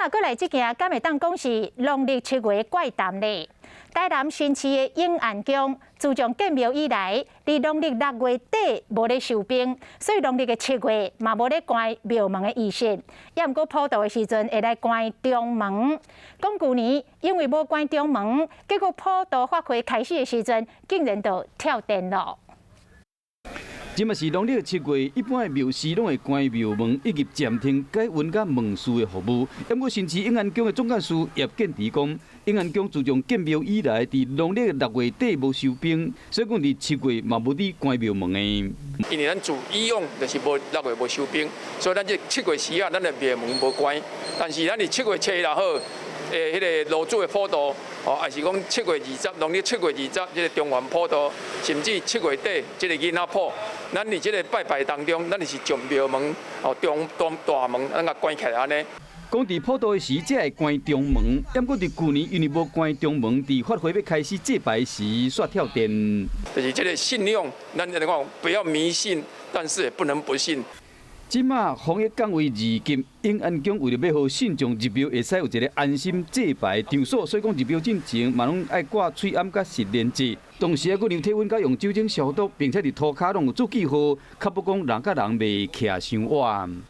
啊，閣來這件，敢會當講是農曆七月怪談咧。台南新市的永安宮，自從建廟以來，佇農曆6月底無咧收兵，所以農曆的七月嘛無咧關廟門的儀式。也毋過普渡的時陣會來關中門。講舊年因為無關中門，結果普渡法會開始的時陣，竟然就跳電了。這馬是農曆七月，一般的廟司攏會關廟門以及暫停解瘟佮問事的服務。不過新市永安宮的總幹事葉建迪講，永安宮自從建廟以來，佇農曆6月底無收兵，所以講佇七月嘛無佇關廟門的。因為咱自以往就是無六月無收兵，所以咱這七月時啊，咱的廟門無關。但是咱佇七月初六號，彼个爐主的普渡，哦，抑是講七月二十，農曆七月二十，這个中元普渡，甚至七月底這个囡仔普，咱佇這个拜拜當中，咱是將廟門哦中大大門咱共關起來按呢。講佇普渡的時，才會關中門。毋過佇舊年因為無關中門，佇法會欲開始祭拜時，煞跳電。就是這个信仰，咱來講不要迷信，但是也不能不信。這馬防疫降為二級，永安宮為著欲予信眾入廟會使有一个安心祭拜場所，所以講入廟進前嘛攏愛掛喙罨佮實聯制，同時猶閣量體溫佮用酒精消毒，並且佇塗跤攏有注記號，確保講人佮人袂徛傷倚。